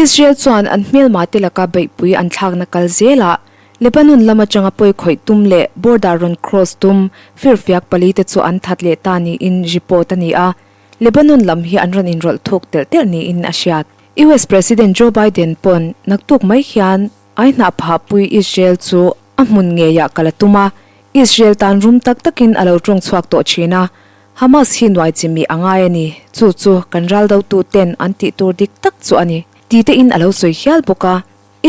Israel chuan an hmelma te laka beihpui an thlakna kal zelah Lebanon lam atanga pawi khawih tum leh border rawn cross tum firfiak palite chu an that leh ta niin report a ni a, Lebanon lam hi an rawn inrawlh thuk telh telh niin a hriat. US President Joe Biden pawn naktuk mai hian ai hnah phahpui Israel chu a hmun ngeiah kal a tum a, Israel tan rum tak takin a lo tawng chhuak tawh thin a, Hamas hi nuai chimih a ngai a ni, chu chu kan raldotu ten an tih tur dik tak chu a ni, ti te in a lo sawi hial bawk a.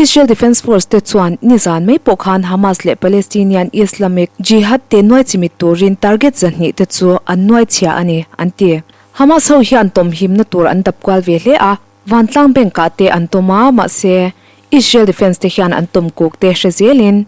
Israel Defense Force te chuan nizan mai pawh khan Hamas leh Palestinian Islamic Jihad te nuai chimit turin target 200 te chu an nuai chhia a ni, an ti. Hamas ho hian tawmhimna tur an dap kual ve hle a, vantlang bank ah te an tawm a, mahse Israel Defense te hian an tawm kuk te hre zelin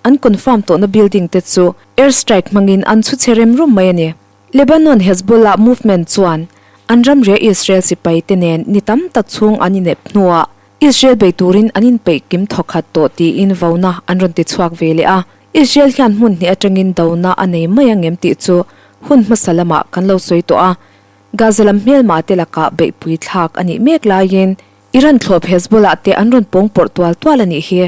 an confirm tawhna building te chu air strike hmangin an chhu chhe rem rum mai a ni. Lebanon Hezbollah movement chuan an ramria Israel sipai te nen ni tam tak chhung an inep hnuah Israel bei turin an inpeih kim thawkhat tawh tiin vauna an rawn ti chhuak ve leh a. Israel hian hmun hnih atangin dona a nei mai ang em tih chu hun hmasa lamah kan lo sawi tawh a. Gaza lam hmelma te lakah beihpui thlak a nih mek laiin Iran thlawp Hezbollah te an rawn pawng pawrh tual tual a nih hi.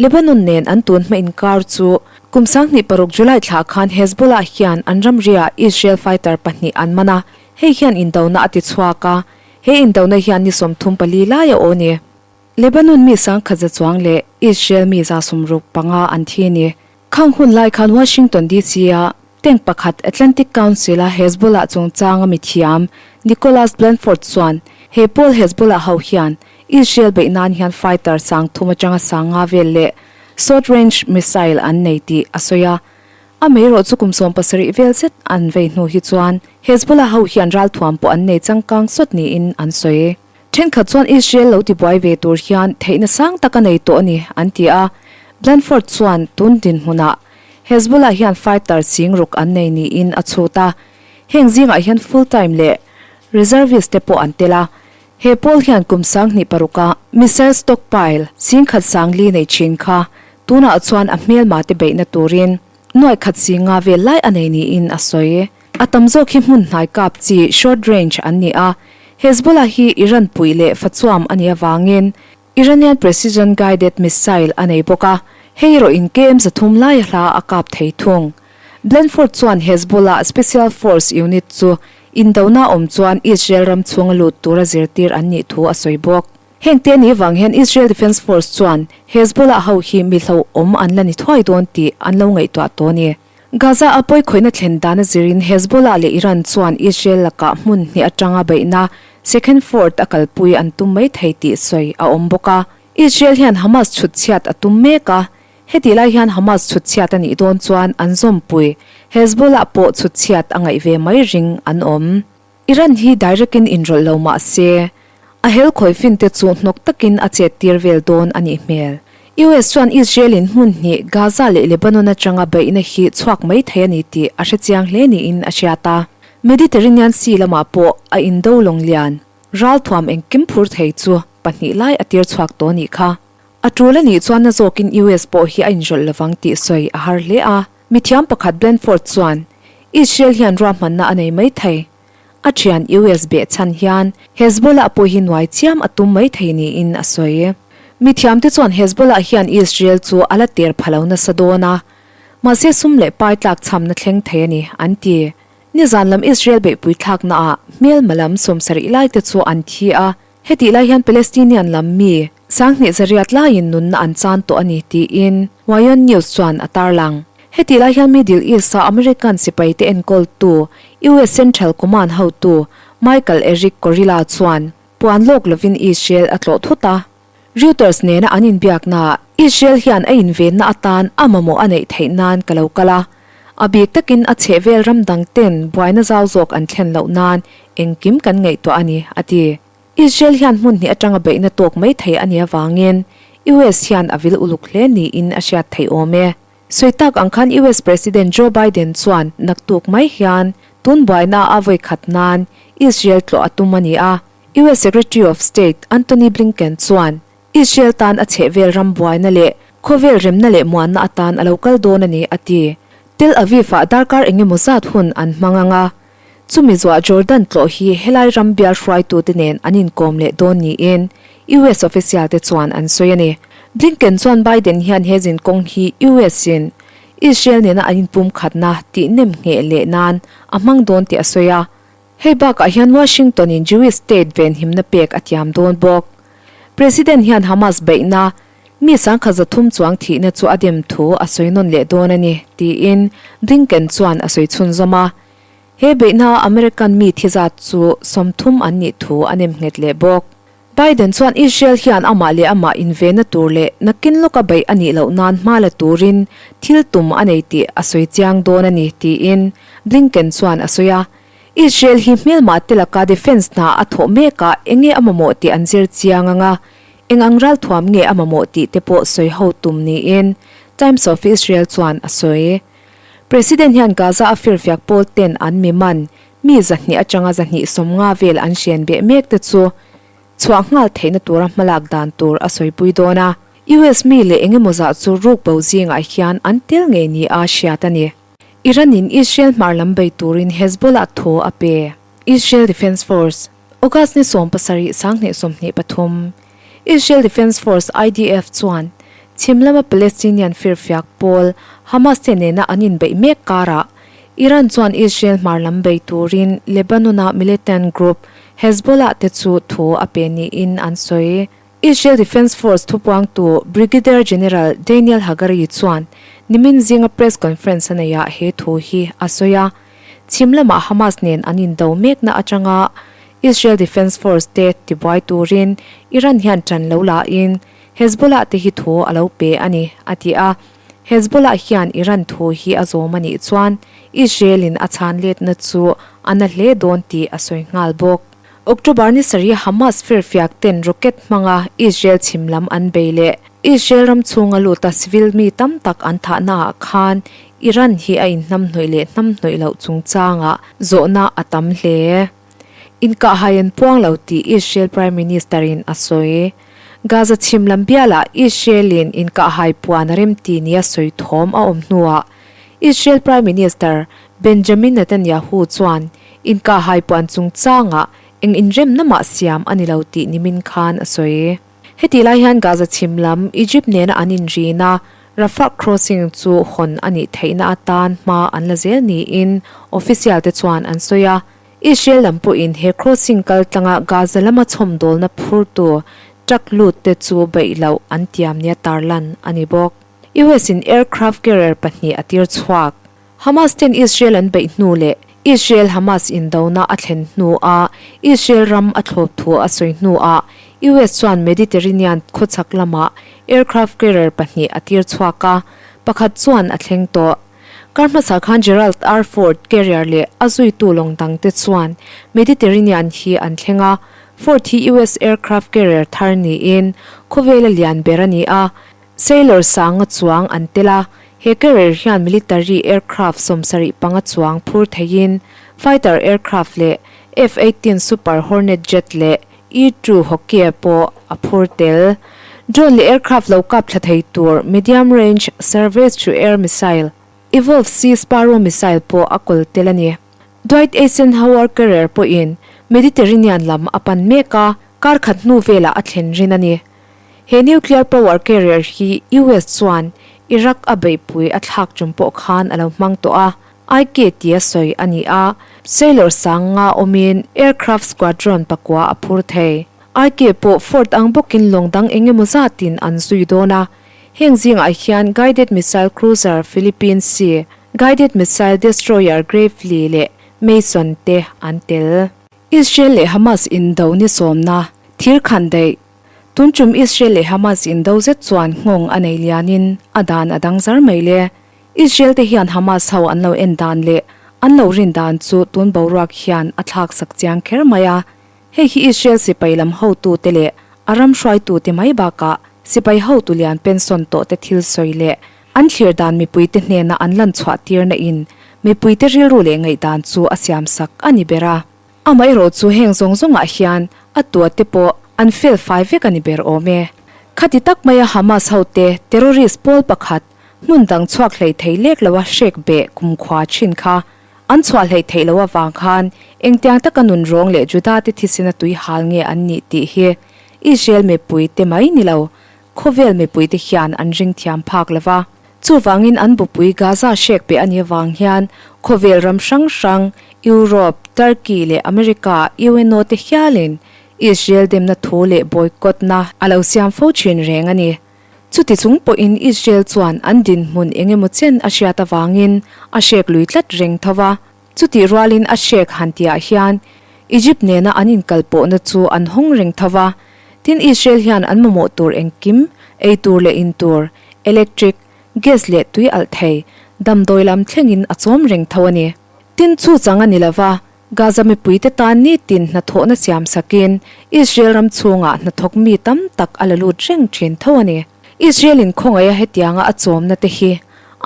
Lebanon nen an tun hma inkar chu kum 26 July thlah khan Hezbollah hian an ramriah Israel fighter pahnih an man a, hei hian indona a ti chhuak a, he indona hian ni 34 lai a aw ni. Lebanon mi 10,100 chuang leh Israel mi 65 an thi ni. Khang hun lai khan Washington DC-a tank pakhat Atlantic Council-a Hezbollah chungchanga mithiam Nicholas Blanford chuan he pawl Hezbollah ho hian Israel beih nan hian fighter 3000 atanga 5000 vel leh short range missile an nei tih a sawi a. A mei erawh chu kum 70 vel zet an vei hnu hi chuan Hezbollah ho hian ralthuam pawh an nei changkang sawt niin an sawi. Thenkhat chuan Israel lo tibuai ve tur hian theihna sang tak a nei tawh a ni, an ti a. Blanford chuan tun dinhmunah Hezbollah hian fighter 6000 an nei niin a chhut a. Heng zingah hian full time leh reservist te pawh an tel a. He pawl hian kum 2006 a missile stockpile 10,004 nei thin kha tunah chuan a hmelma te beihna turin 150,000 vel lai a nei niin a sawi. A tam zawk hi hmun hnai kap chi short range an ni a, Hezbollah hi Iran puih leh fachuam a nih avangin Iranian precision guided missile a nei bawk a, hei erawh in KM 300 lai a hla a kap thei thung. Blanford chuan Hezbollah special force unit chu indona awm chuan Israel ram chhunga lut tura zirtir an nih thu a sawi bawk. Heng te ni vang hian Israel Defense Force chuan Hezbollah ho hi mi hlauhawm an la ni thuai dawn tih an lo ngaihtuah tawh a ni. Gaza a pawikhawihna thlen dan a zirin Hezbollah leh Iran chuan Israel lakah hmun hnih atanga beihna second fort a kalpui an tum mai thei tih sawi a awm bawk a. Israel hian Hamas chhut chhiat a tum mek a, hetih lai hian Hamas chhut chhiat a nih dawn chuan an zawmpui Hezbollah pawh chhut chhiat a ngaih ve mai ring an awm. Iran hi direct in inrawlh lo mah se, a hel khawi fin te chu hnawk takin a chet tir vel dawn a nih hmel. US chuan Israel in hmun hnih Gaza leh Lebanon atanga beihna hi chhuak mai thei a ni tih a hrechiang hle niin a hriat a. Mediterranean Sea lamah pawh a indo lawng lian, ralthuam engkim phur thei chu pahnih lai a tir chhuak tawh a nih kha. A tul a nih chuan na zawkin US pawh hi a inrawlh lovang tih sawi a har hle a. Mithiam pakhat Blanford chuan Israel hian ruahmanna a nei mai thei. A thian US beh chhan hian Hezbollah pawh hi nuai chiam a tum mai thei niin a sawi. Mithiamte chuan Hezbollah hian Israel chu a la ter pha lo nasa dawn a, mahse sum leh pai tlak chhamna thleng thei a ni, an ti. Nizan lam Israel beihpui thlaknaah hmelma lam 70 lai te chu an thi a, hetih lai hian Palestinian lam mi 2800 laiin nunna an chan tawh a ni tiin WION News chuan a tarlang. Hetih lai hian Middle East-a American sipaite enkawltu US Central Command hotu Michael Erik Kurilla chuan puan lawk lovin Israel a tlawh thut a. Reuters nena an inbiaknaah Israel hian a invenna atan a mamawh a neih theih nan ka lo kal a, a bik takin a chhehvel ram dang ten buaina zau zawk an thlen loh nan engkim kan ngaihtuah a ni, a ti. Israel hian hmun hnih atanga beihna tawk mai thei a nih avangin US hian a vil uluk hle niin a hriat theih awm e. Sawi tak ang khan US President Joe Biden chuan naktuk mai hian tun buaina a vawi khat nan Israel tlawh a tum a ni a. US Secretary of State Antony Blinken chuan Israel tan a chhehvel ram buaina leh khawvel remna leh muanna atan a lo kal dawn a ni, a ti. Tel Aviv-ah darkar engemaw zat hun an hmang ang a, chumi zuah Jordan tlawh hi helai ram bial hruaitute nen an inkawm leh dawn niin US official te chuan an sawi a ni. Blinken chuan Biden hian he zinkawng hi US in Israel nena an inpumkhatna tih nem ngheh leh nan a hmang dawn tih a sawi a. Hei bakah hian Washington in Jewish state venhimna pek a tiam dawn bawk. President hian Hamas beihna mi sangkhat 300 chuang thihna chu a dem thu a sawi nawn leh dawn a ni, tiin Blinken chuan a sawi chhunzawm a. He beihna American mi thi zat chu 30 an nih thu a nem nghet leh bawk. Biden chuan Israel hian amah leh amah invenna tur leh nakin lawka beih a nih loh nan hma la turin thil tum a nei tih a sawi chiang dawn a ni, tiin Blinken chuan a sawi a. Israel hi hmelmah te laka defence hna a thawh mekah eng nge a mamawh tih an zir chiang ang a, eng ang ralthuam nge a mamawh tih te pawh sawi ho tum niin Times of Israel chuan a sawi. President hian Gaza a firfiak pawl ten an mi man mi 200 atanga 250 vel an hren beh mek te chu chhuah nghal theihna tura hmalak dan tur a sawipui dawn a. US mi leh eng emaw zah chu ruk bo zingah hian an tel ngei ni a hriat a ni. Iran in Israel hmar lam bei turin Hezbollah thaw a pe. Israel Defense Force, August ni 17 2023, Israel Defense Force, IDF, chuan chhim lama Palestinian firfiak pawl Hamas te nena an inbeih mek karah Iran chuan Israel hmar lam bei turin Lebanon-a militant group Hezbollah te chu thu a pe niin an sawi. Israel Defense Force thupuangtu Brigadier General Daniel Hagari chuan nimin zinga press conference a neihah he thu hi a sawi a. Chhim lamah Hamas nen an indo mekna atanga Israel Defense Force te tibuai turin Iran hian ṭan lo lahin Hezbollah te hi thu a lo pe a ni, a ti a. Hezbollah hian Iran thu hi a zawm a nih chuan Israel in a chhan letna chu a na hle dawn tih a sawi nghal bawk. October ni sarih Hamas firfiak ten rocket hmanga Israel chhim lam an bei leh Israel ram chhunga luta civil mi tam tak an thahnaah khan Iran hi a inhnamhnawih leh hnamhnawih loh chungchangah zawhna a tam hle. Inkahhai an puang lo tih Israel Prime Minister in a sawi. Gaza chhim lam bialah Israel in inkahhai puan a remti nia sawi thawm a awm hnuah Israel Prime Minister Benjamin Netanyahu chuan inkahhai puan chungchangah eng inremna mah siam a ni lo tih nimin khan a sawi. Hetih lai hian Gaza chhim lam Egypt nena an inrina Rafah crossing chu hawn a nih theihna atan hma an la zel niin official te chuan an sawi a. Israel lam pawhin he crossing kal tlanga Gaza lama chhawmdawlna phurtu truck lut te chu beih loh an tiam nia tarlan a ni bawk. US in aircraft carrier pahnih a tir chhuak. Hamas ten Israel an beih hnu leh Israel-Hamas indona a thlen hnuah Israel ram a thlawp thu a sawi hnuah US chuan Mediterranean khawchhak lamah aircraft carrier pahnih a tir chhuak a, pakhat chuan a thleng tawh. Kar hmasa khan Gerald R. Ford carrier leh a zuitu lawng dangte chuan Mediterranean hi an thleng a, Ford hi US aircraft carrier thar niin khawvela lian ber a ni a, Sailor sanga chuang an tel a, he carrier hian military aircraft 75 chuang phur theiin fighter aircraft leh F-18 Super Hornet jet leh E-2 Hawkeye pawh a phur tel. Drone leh aircraft lo kap thla thei tur medium range surface-to-air missile, Evolved Sea Sparrow missile pawh a kawl tel a ni. Dwight Eisenhower carrier pawhin Mediterranean lam a pan mek a, kar khat hnu velah a thlen rin a ni. He nuclear power carrier hi US chuan Iraq a beihpui a thlak tum pawh khan a lo hmang tawh a, IK tia sawi a ni a, sailor sang nga awmin aircraft squadron pakua a phur thei. IK pawh Ford ang bawkin lawng dang eng emaw zatin an zui dawn a, heng zingah hian guided missile cruiser Philippine Sea, guided missile destroyer Gravely leh Mason te an tel. Israel leh Hamas indo ni sawmna thir khan daih Tun tum Israel leh Hamas indo zet chuan nghawng a nei lianin a dan a dang zar mai le. Israel te hian Hamas ho an lo en dan leh an lo rin dan chu tun boruak hian a thlak sak chiang kher mai a. Hei hi Israel sipai lam hotute leh a ram hruaitute mai bakah sipai hotu lian pension tawh te thil sawi leh an thlir dan mipuite hnena an lan chhuah tirna in mipuite rilru leh ngaihdan chu a siam sak a ni ber a. Amaherawh chu heng zawng zawngah hian a tua te pawh an fel fai vek a ni ber awm e. Khati tak maia Hamas hote terrorist pawl pakhat hmun dang chhuak hlei thei lek loa hrek beh kumkhua thin kha an chhuah hleih theih loh avang khan engtiang taka nun rawng leh Juda te thisena tui hal nge an nih tih hi Israel mipui te mai ni lo, khawvel mipui te hian an ring thiam phak lo va. Chuvangin an bupui Gaza hrek pe a nih avang hian khawvel ram hrang hrang, Europe, Turkey leh America, UNO te hialin Israel demna thu leh boycott na a lo siam fo thin reng a ni. Chuti chung pawhin Israel chuan an dinhmun eng emaw chen a hriat avangin a hrek lui tlat reng tho va. Chutih rualin a hrek han tihah hian Egypt nena an inkalpawhna chu an hawng reng tho va. Tin Israel hian an mamawh tur engkim, ei tur leh in tur, electric, gas leh tui alh thei, damdawi lam thlengin a chawm reng tho a ni. Tin chu chang a ni lo va, Gaza mipuite tan nitin hnathawhna siam sakin Israel ram chhungah hnathawk mi tam tak a la lut reng thin tho a ni. Israel in khawngaiha hetianga a chawmna te hi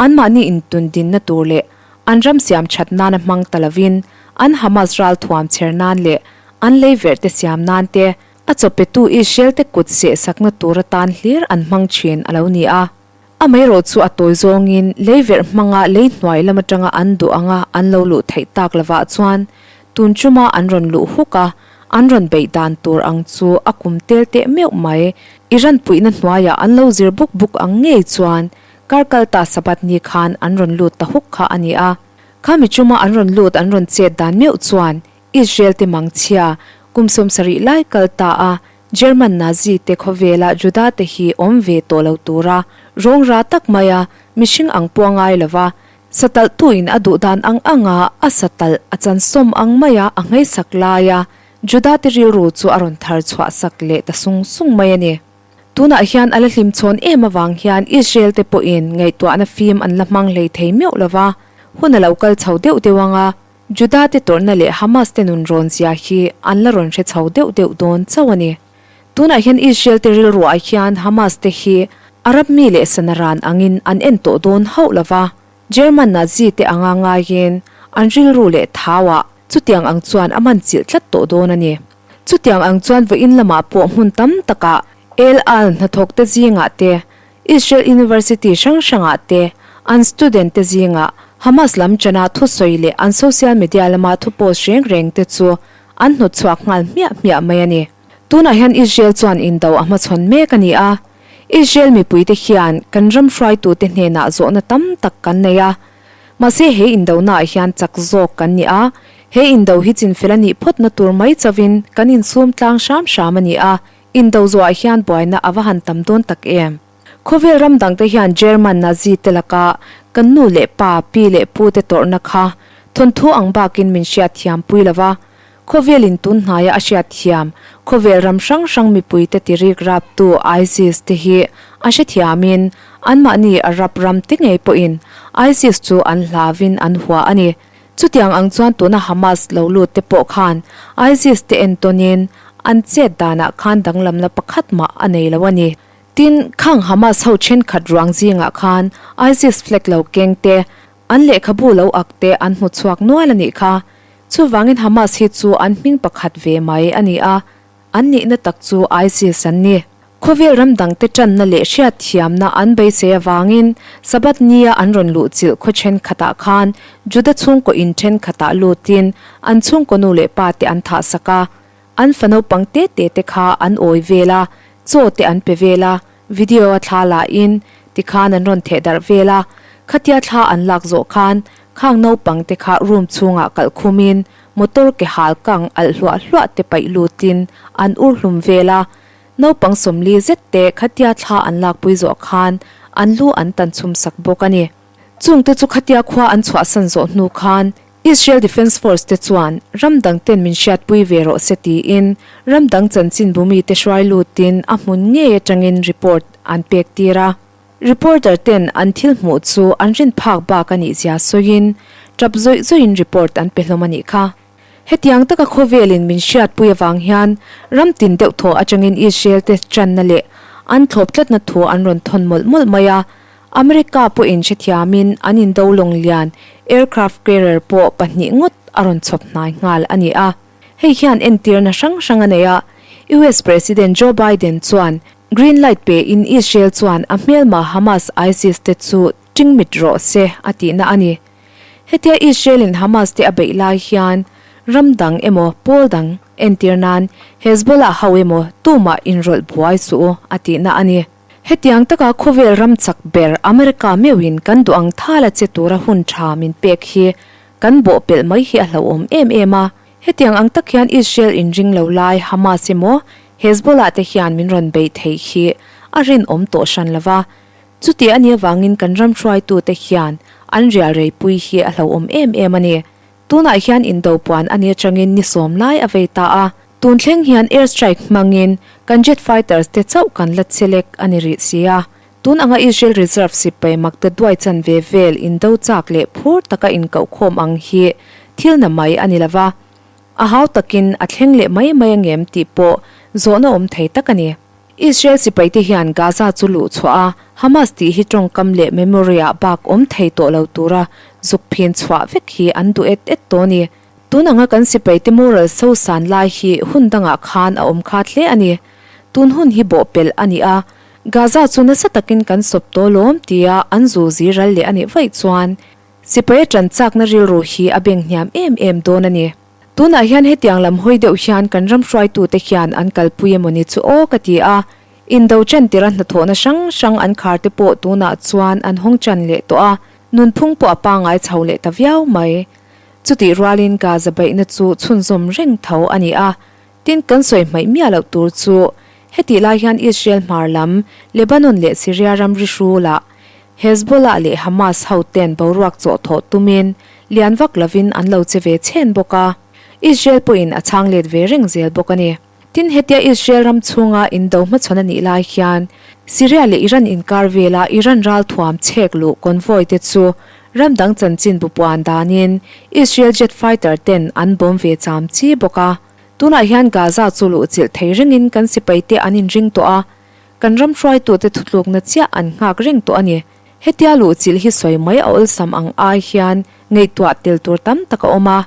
anmahni intundinna tur leh an ram siam that nana hmang ta lovin an Hamas ralthuam chher nan leh an lei verh te siam nan te a chawpetu Israel te kut seh sakna tur atan hlir an hmang thin a lo ni a. Amaherawh chu a tawi zawngin lei verh hmanga lei hnuai lam atanga an duh anga an lo luh theih tak lovah chuan tun chuma an rawn luh huk a, an rawn beih dan tur ang chu a kum tel teh meuh mai. Iran puihna hnuaiah an lo zir buk buk ang ngei chuan kar kal ta Sabbath ni khan an rawn lut ta huk kha a ni a. Khami chuma an rawn lut an rawn chet dan meuh chuan Israel te mangchhia kum 70 lai kal ta a German Nazi te khawvela Juda te hi awm ve tawh lo tura rawng ra tak maia mihring ang pawh a ngai lova, satalhtuin a duh dan ang anga a satalh a chansawm ang maia a ngheisak laia Juda te rilru chu a rawn thar chhuah sak leh ta sung sung mai a ni. Tunah hian a la hlimchhawn em avang hian Israel te pawhin ngaihtuahna fim an la hmang hlei thei meuh lova, hun a lo kal chho deuh deuh anga, Juda te tawrhna leh Hamas te nun rawn zia hi an la rawn hre chho deuh deuh dawn chauh a ni. Tunah hian Israel te rilruah hian Hamas te hi Arab mi leh Sanaran angin an en tawh dawn hauh lo va, German Nazi te anga ngaiin an rilru leh thauah chutiang ang chuan a man chilh tlat tawh dawn a ni. Chutiang ang chuan vawiin lamah pawh hmun tam takah El Al hnathawk te zingah te Israel University hrang hrangah te an student te zingah Hamas lam chana thusawi leh an social media lama thu post reng reng te chu an hnawtchhuak nghal hmiah hmiah mai a ni. Tunah hian Israel chuan indo a hmachhawn mek a ni a, Israel mipuite hian kan ram hruaitute hnenah zawhna tam tak kan nei a, mahse he indonaah hian chak zawk kan ni a, he indo hi chinfel a nih phawtna tur mai chauhin kan insum tlang hram hram a ni a, Indo zuah hian buaina a va han tam dawn tak em? Khawvel ram dangte hian German Nazi te laka kan nu leh pa, pi leh pu te tawrhna kha thawnthu ang bakin min hriatthiam pui lo va. Khawvelin tun hnaia a hriatthiam khawvel ram hrang hrang mipuite ti rik raptu ISIS te hi a hrethiamin anmahni Arab ram te ngei pawhin ISIS chu an hlauvin an hua a ni. Chutiang ang chuan tuna Hamas lo lut te pawh khan ISIS te entawnin an chet danah khan danglamna pakhat mah a nei lo a ni. Tin, khang Hamas ho thenkhat ruang zingah khan ISIS flag lo keng te, an lehkhabu lo ak te an hmu chhuak nual a nih kha. Chuvangin Hamas hi chu an hming pakhat ve mai a ni a. An nihna tak chu ISIS an ni. Khawvel ram dangte tanna leh hriatthiamna an beisei avangin Sabbath nia an rawn luhchilh khaw thenkhatah khan Juda chhungkaw in thenkhatah lutin an chhungkaw nu leh pa te an thahsak a, an fa naupang te te te kha an awi vel a, chaw te an pe vel a, video a thla lahin tikhan an rawn theh darh vel a, khatia thla an lak zawh khan khang naupang te kha room chhungah kalh khumin Motor ke hal kang alh hluah hluah te paih lutin an ur hlum vel a, naupang 40 zet te khatia thla an lakpui zawh khan an lu an tan chhum sak bawk a ni. Chungte chu khatia khua an chhuahsan zawh hnu khan Israel Defence Force te chuan ram dang ten min hriatpui ve rawh se tiin ram dang chanchinbu mite hruai lutin a hmun ngei atangin report an pek tir a. Reporter ten an thil hmuh chu an rin phak bak a nih zia sawiin tap zawih zawihin report an pe hlawm a nih kha. Hetiang taka khawvelin min hriatpui avang hian ram tin deuh thaw atangin Israel te channa leh an thlawp tlatna thu an rawn thawn mawlh mawlh mai a, America pawhin hrethiamin an indo lawng lian aircraft carrier pawh pahnih ngawt a rawn chhawp hnai nghal a ni a. Hei hian entirna hrang hrang a nei a, US President Joe Biden chuan Green light pe in Israel chuan a hmelma Hamas ISIS te chu tingmit rawh se a tihna a ni. Hetia Israel in Hamas te a beih lai hian ram dang emaw pawl dang Entir nan, Hezbollah ho emaw tumah inrawlh buai suh u a tihna a ni. Hetiang taka khawvel ram chak ber America meuhin kan duh ang thala che tura hun tha min pek hi kan bawhpelh mai hi a hlauhawm em em a. Hetiang ang tak hian Israel inring lo lai Hamas emaw Hezbollah te hian min rawn beih theih hi a rinawm tawh hran lo va. Chuti a nih avangin kan ram hruaitute hian an rial reipui hi a hlauhawm em em a ni. Tunah hian indo puan a nih atangin ni sawm lai a vei ta a, tun thleng hian air strike hmangin kan jet fighters te chauh kan la che lek a ni rih si a. Tun anga Israel reserve sipai makte duai chanve vel indo chak leh phur taka inkauhkhawm ang hi thil na mai a ni lo va, a hau takin a thleng leh mai mai angem tih pawh zawhna awm thei tak a ni. Israel sipaite hian Gaza chu luh chhuah a, Hamas tih hi tawngkam leh memory-ah bak awm thei tawh lo tura zuk phin chhuah vek hi an duh et et tawh a ni. Tun anga kan sipaite moral sosan lai hi hun dangah khan a awm khat hle a ni. Tun hun hi bawhpelh a ni a, Gaza chu nasa takin kan sawp tawh lawm tia an zu zi ral leh a nih vaih chuan sipaia ṭan chakna rilru hi a beng hniam em em dawn a ni. Tunah hian hetiang lam hawi deuh hian kan ram hruaitute hian an kalpui emawni chu aw ka ti a, indo ṭan tira hnathawhna hrang hrang an khar te pawh tunah chuan an hawng ṭan leh tawh a, nunphung pawh a pangngai chho leh ta viau mai. Chutih rualin Gaza beihna chu chhunzawm reng tho a ni a, tin kan sawi hmaih miah loh tur chu hetih lai hian Israel hmar lam Lebanon leh Syria ram ri hrulah Hezbollah leh Hamas ho ten boruak chawhthawh tumin lian vak lovin an lo che ve chhen bawk a, Israel pawhin a chhang let ve reng zel bawk a ni. Tin, hetia Israel ram chhunga indo hmachhawn a nih lai hian Syria leh Iran inkar vela Iran ralthuam chhek luh convoy te chu ram dang chanchin bu puan danin Israel jet fighter ten an bawm ve cham chi bawk a. Tunah hian Gaza chu luhchilh thei rengin kan sipaite an inring tawh a, kan ram hruaitute thutlukna chiah an nghak reng tawh a ni. Hetia luhchilh hi sawi mai a awlsam ang ai hian ngaihtuah tel tur tam tak a awm a,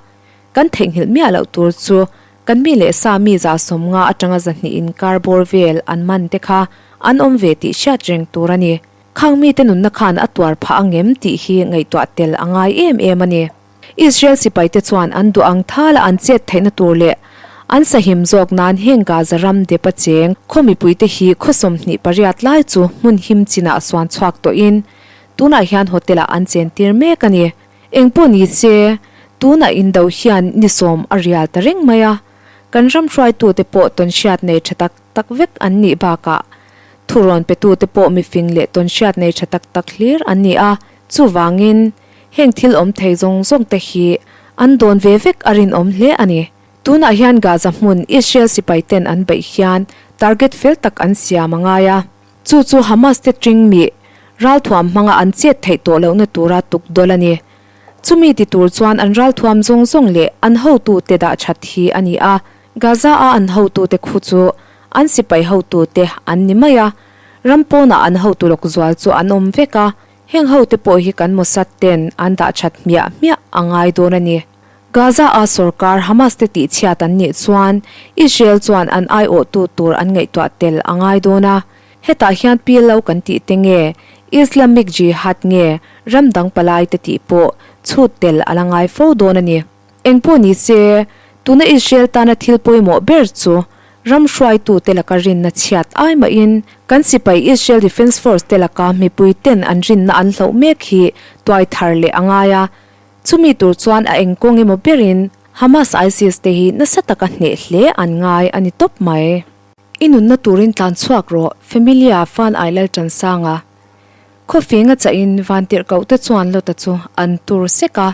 kan theihnghilh miah loh tur chu kan mi leh sa mi 150 atanga 200 inkar bawr vel an man te kha an awm ve tih hriat reng tur a ni. Khang mite nunna khan a tuar phah angem tih hi ngaihtuah tel a ngai em em a ni. Israel sipaite chuan an duh ang thala an chet theihna tur leh an sahim zawk nan heng Gaza ram dep a cheng khaw mipuite hi khaw 28 lai chu hmun him chinah suan chhuak tawhin tunah hian hotel-ah an chentir mek a ni. Engpawh ni se, tunah indo hian ni sawm a rial ta reng mai a, kan ram hruaitute pawh tawnhriat nei tha tak tak vek an nih bakah thurawn petute pawh mifing leh tawnhriat nei tha tak tak hlir an ni a, chuvangin, Heng thil awm thei zawng zawng te hi an dawn ve vek a rinawm hle a ni. Tunah hian Gaza hmun Israel sipai ten an beih hian target fel tak an siam a ngai a. Chu chu Hamas te ṭing mih ralthuam hmanga an chet theih tawh lohna tura tuk dawl a ni. Chumi ti tur chuan an ralthuam zawng zawng leh an hotute dah ṭhat hi a ni a. Gaza a an hotute khu chu an sipai hotute an ni mai a. Ram pawnah an hotu lawk zual chu an awm vek a. Heng hote pawh hi kan Mossad ten an dah that hmiah hmiah a ngai dawn a ni. Gaza a sorkar Hamas te tihchhiat an nih chuan Israel chuan an aiawhtu tur an ngaihtuah tel a ngai dawn a. Hetah hian PLO kan tih te nge Islamic Jihad nge ram dang palai te tih pawh chhut tel a la ngai fo dawn a ni. Engpawh ni se, tuna Israel tana thil pawimawh ber chu ram hruaitute laka rinna chhiat ai mahin kan sipai Israel Defence Force te laka mipui ten an rinna an hloh mek hi tuai thar leh a ngai a. Chumi tur chuan a eng kawng emaw berin Hamas ISIS te hi nasa taka hneh hle an ngai a ni tawp mai. I nunna turin tlan chhuak rawh, Familia Fan Ai Lalṭansanga. Khawfing a chahin vantirhkohte chuan Lota chu an tur sek a,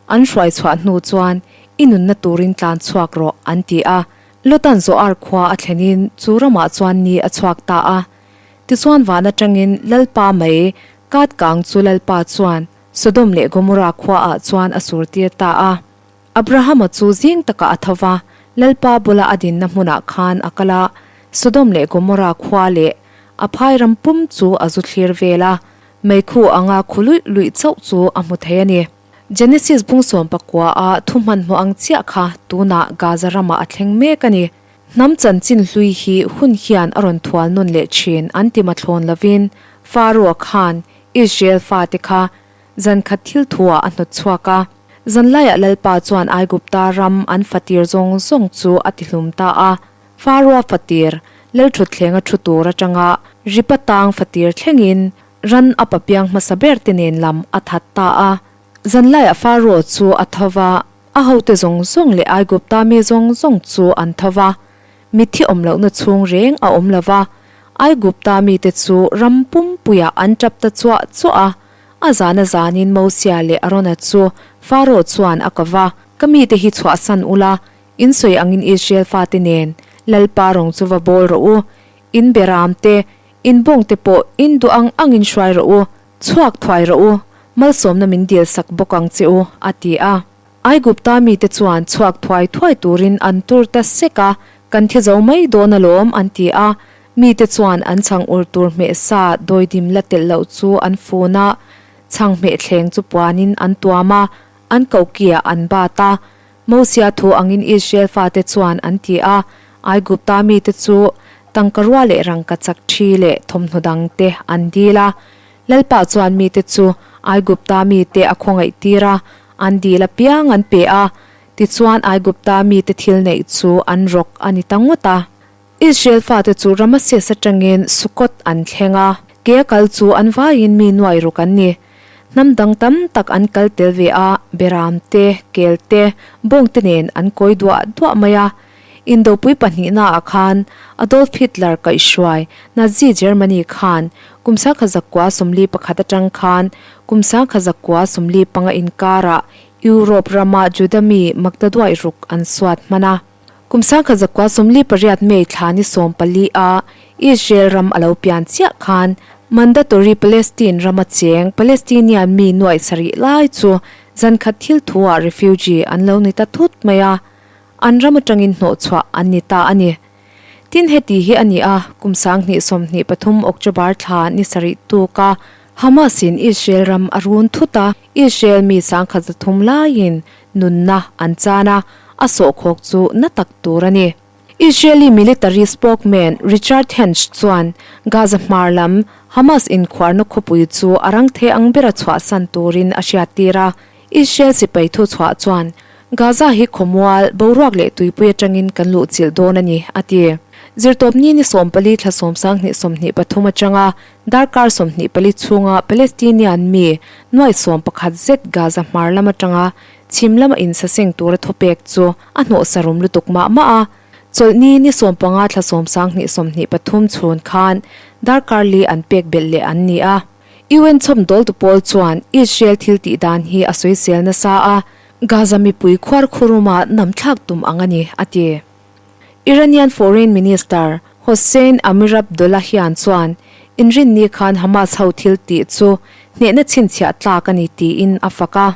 An hruai chhuah hnu chuan, I nunna turin tlan chhuak rawh, an ti a. Lotan Zoar khua a thlenin chu ramah chuan ni a chhuak ta a. Tichuan van atangin Lalpa mei kat kang chu Lalpa chuan Sodom leh Gomorrah khuaah chuan a surtir ta a. Abrahama chu zing takah a tho va, Lalpa bula a dinna hmunah khan a kal a, Sodom leh Gomorrah khua leh a phai ram pum chu a zu thlir vel a, meikhu anga khu luih luih chauh chu a hmu thei a ni. Genesis bung 19 a thu hmanhmawh ang chiah kha tunah Gaza ramah a thleng mek a ni. Hnam chanchin hlui hi hun hian a rawn thual nawn leh thin an ti mathlawn lovin Pharaoh khan Israel fate kha zan khat thil thuah a hnawt chhuak a. Zanlaiah Lalpa chuan Aigupta ram an fatir zawng zawng chu a tihlum ta a. Faroa fatir, Lalṭhutthleng a ṭhu tur aṭanga Ripa tang fatir thlengin ran a papiang hmasa ber te nen lam a that ta a. Zanlaiah Faroa chu a tho va, a hote zawng zawng leh Aigupta mi zawng zawng chu an tho va. Mitthi awm lohna chhung reng a awm lo va, Aigupta mite chu ram pumpuiah an ṭap ta chuah chuah a. A zana zanin Mosia leh Arona chu Faroa chuan a ko va, Ka mite hi chhuahsan ula, In sawi angin Israel fate nen Lalpa rawng chu va bawl rawh u, in beram te, in bawng te pawh in duh ang angin hruai rawh u, chhuak thuai rawh u, malsawmna min dil sak bawk ang che u, a ti a. Aigupta mite chuan chhuak thuai thuai turin an tur ta sek a, Kan thi zo mai dawn alawm, an ti a. Mite chuan an chhang ur tur hmeh sa dawidim la telh loh chu an fun a, chhang hmeh thleng chu puanin an tuam a, an kokiah an bat a. Mosia thu angin Israel fate chuan an ti a, Aigupta mite chu tangkarua leh rangkachak ṭhi leh thawmhnaw dangte an dil a. Lalpa chuan mite chu Aigupta mite a khawngaihtir a, an dil apiang an pe a, tichuan Aigupta mite thil neih chu an rawk a ni ta ngawt a. Israel fate chu Ramases atangin Sukkot an thleng a, ke a kal chu an vaiin mi nuai ruk an ni. Hnam dang tam tak an kal tel ve a, beram te, kel te, bawng te nen an kawi duah duah mai a. Indopui pahnihnaah khan Adolf Hitler kaihhruai Nazi Germany khan kum 1941 atang khan kum 1945 inkarah Europe rama Juda mi maktaduaih ruk an suat hman a. Kum 1948 May thla ni 14 a Israel ram a lo pian chiah khan Mandatory Palestine rama cheng Palestinian mi nuaih sarih lai chu zan khat thil thuah refugee an lo ni ta thut mai a, an ram atangin hnawhchhuah an ni ta a ni. Tin heti hi a ni a, kum 2023 October thla ni sarih tuka Hamas in Israel ram a run thut a, Israel mi 103 laiin nunna an chan a, a sawhkhawk chu na tak tur a ni. Israeli military spokesman Richard Hench chuan Gaza hmar lam Hamas inkhuarna khawpui chu a rang thei ang bera chhuahsan turin a hriattir a. Israel sipai thuchhuah chuan Gaza hi khawmual, boruak leh tuipui atangin kan luhchilh dawn a ni, a ti. Zirtawpni ni 14 thla 2023 atanga Darkar 24 chhunga Palestinian mi nuai 11 zet Gaza hmar lam atanga chhim lama insaseng tura thawpek chu a hnawhsa rum lutuk mah mah a. Chawlhni ni 15 thla 2023 chhun khan darkar li an pek belh leh an ni a. UN chhawmdawltu pawl chuan Israel thil tih dan hi a sawisel nasa a, Gaza mipui khuarkhuruma namthlak tum ang a ni, a ti. Iranian Foreign Minister Hossein Amirabdollahian chuan inrinni khan Hamas ho thil tih chu hnehna chhinchhiah tlak a ni tiin a fak a.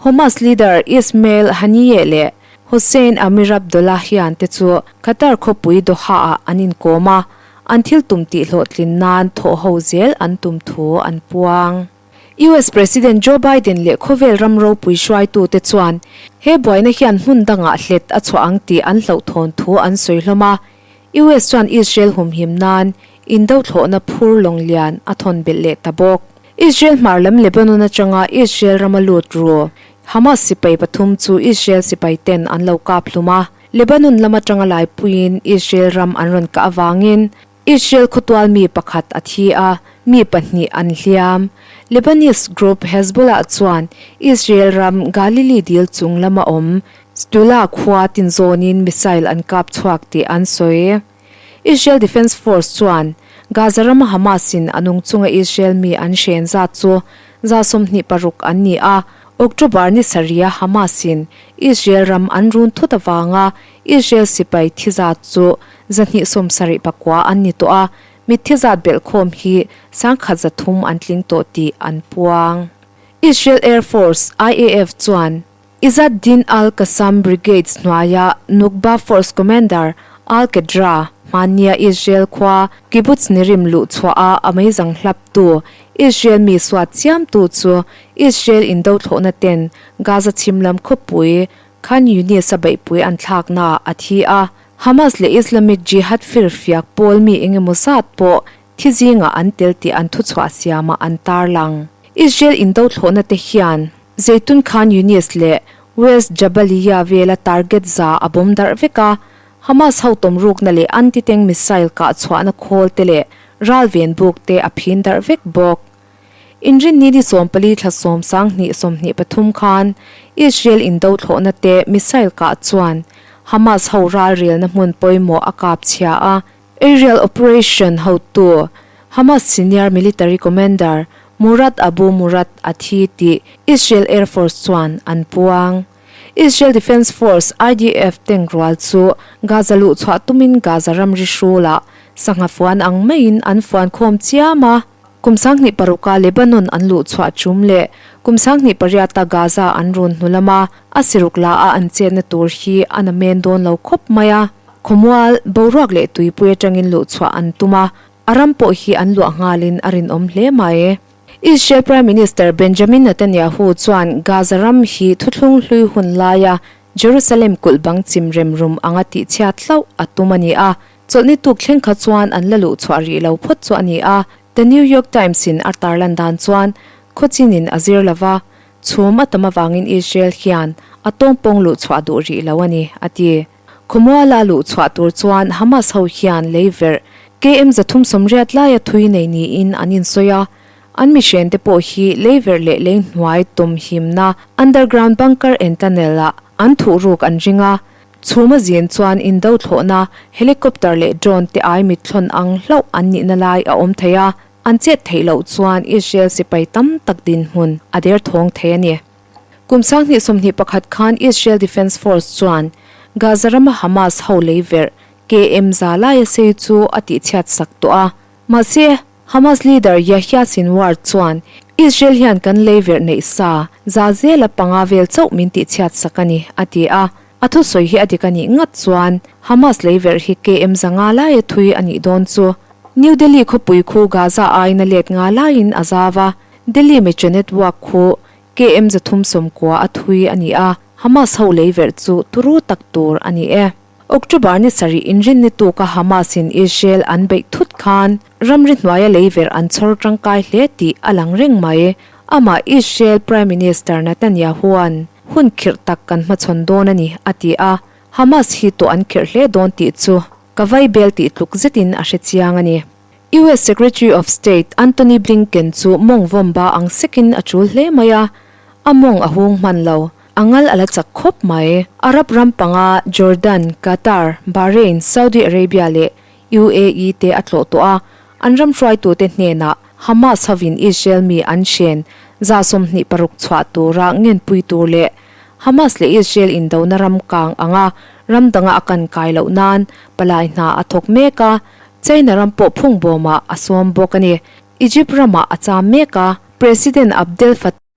Hamas leader Ismail Haniyeh leh Hossein Amirabdollahian te chu Qatar khawpui Doha-ah an inkawm a, an thil tum tih hlawhtlin nan thawhho zel an tum thu an puang. US President Joe Biden leh khawvel ram ropui hruaitute chuan he buaina hian hmun dangah hlet a chhuah ang tih an hlauhthawn thu an sawi hlawm a. US chuan Israel humhim nan indo thlawhna phur lawng lian a thawn belh leh ta bawk. Israel hmar lam Lebanon atanga Israel rama lut ru Hamas sipai pathum chu Israel sipai ten an lo kap hlum a. Lebanon lam atanga laipuiin Israel ram an rawn kah avangin Israel khawtual mi pakhat a thi a, mi pahnih an hliam. Lebanese group Hezbollah chuan Israel ram Galilee dil chung lama awm Shtula khua tinzawnin missile an kap chhuak tih an sawi. Israel Defense Force chuan Gaza rama Hamas-in a nung chunga Israel mi an hren zat chu 26 an ni a, October ni sarih-a Hamas-in Israel ram an run thut avanga Israel sipai thi zat chu 279 an ni tawh a, mitthi zat belhkhawm hi 1300 an tling tawh tih an puang. Israel Air Force, IAF, chuan Izz ad-Din al-Qassam Brigades hnuaia Nukba Force Commander Al-Qedra hmannia Israel khua Kibbutz Nirim luh chhuaha a meizang hlaptu Israel mi suat chiamtu chu Israel indothlawhna ten Gaza chhim lam khawpui Khan Yunis a beihpui an thlaknaah a thi a, Hamas leh Islamic Jihad firfiak pawl mi eng emaw zat pawh thi zingah an tel tih an thuchhuah siamah an tarlang. Israel indothlawhna te hian Zeitun Khan Yunis leh West Jabalia vela target za a bawm darh vek a, Hamas ho tawmrukna leh anti-tank missile kah chhuahna khawl te leh ralven buk te a phin darh vek bawk. Inrinni ni 14 thla 10 23 khan Israel indo thlawhna te missile kah chuan Hamas ho ralrelna hmun pawimawh a kap chhia a. Aerial operation hotu Hamas senior military commander Murad Abu Murad a thi tih Israel Air Force chuan an puang. Israel Defense Force, IDF, tank rual chu Gaza luh chhuah tumin Gaza ramri hrulah sangha fuan ang maiin an fuan khawm chiam a. Kum 2006-a Lebanon an luh chhuah tum leh kum 2008-a Gaza an run hnu lama a siruk la a an chetna tur hi a na men dawn lo khawp mai a. Khawmual, boruak leh tuipui atangin luh chhuah an tum a, a ram pawh hi an luah nghalin a rinawm hle mai. Israel Prime Minister Benjamin Netanyahu chuan Gaza ram hi thuthlung hlui hun laia Jerusalem kulh bang chim rem rum anga tihchhiat hlauh a tum a ni a. Chawlhni tuk thleng kha chuan an la luh chhuah rih lo phawt chu a ni a. The New York Times in a tarlan dan chuan khawchinin a zir lova, chhum a tam avangin Israel hian a tawngpawng luh chhuah duh rih lo a ni, a ti. Khawmuala luh chhuah tur chuan Hamas ho hian lei verh KM 380 laia thui nei niin an insawi a, an mihrente pawh hi lei verh leh lei hnuai tawm himna underground bunker and tunnel ah an thuhruk an ring a, chhuma zin chuan indo thlawhna helicopter leh drone te ai mitthlawn ang hlauh an nihna lai a awm thei a, an chet theih loh chuan Israel sipai tam tak dinhmun a derthawng thei a ni. Kum 2021 khan Israel Defense Force chuan Gaza rama Hamas ho lei verh KM za laia sei chu a tihchhiat sak tawh a. Mahse, Hamas leader Yahya Sinwar chuan Israel hian kan lei verh neih sa za zela panga vel chauh min tihchhiat sak a ni, a ti a. A thusawi hi a dik a nih ngat chuan Hamas lei verh hi KM zanga laia thui a nih dawn chu. New Delhi khawpui khu Gaza aiin a let nga laiin a zau a, Delhi Metro Network khu KM 390 a thui a ni a, Hamas ho lei verh chu turu tak tur a ni e. October ni sarih inrinni tuka Hamas in Israel an beih thut khan ramri hnuaia lei verh an chhawr tangkai hle tih a lang reng mai. Amah Israel Prime Minister Netanyahu-a'n hun khirh tak kan hmachhawn dawn a ni a ti a, Hamas hi tawh an khirh hle dawn tih chu ka vaibel tih tluk zetin a hrechiang a ni. US Secretary of State Antony Blinken chu mawng vawm ba ang sekin a chul hle mai a, a mawng a hung hman lo, a ngal a la chak khawp mai. Arab ram panga Jordan, Qatar, Bahrain, Saudi Arabia leh UAE te a tlawh tawh a, an ram hruaitute hnenah Hamas hovin Israel mi an hren 26 chhuah tura ngenpui tur leh Hamas leh Israel indona ram kang anga ram danga a kan kai loh nan palai hna a thawk mek a, China ram pawh phung bawmah a sawm bawk a ni. Egypt ramah a cham mek a, President Abdel Fattah.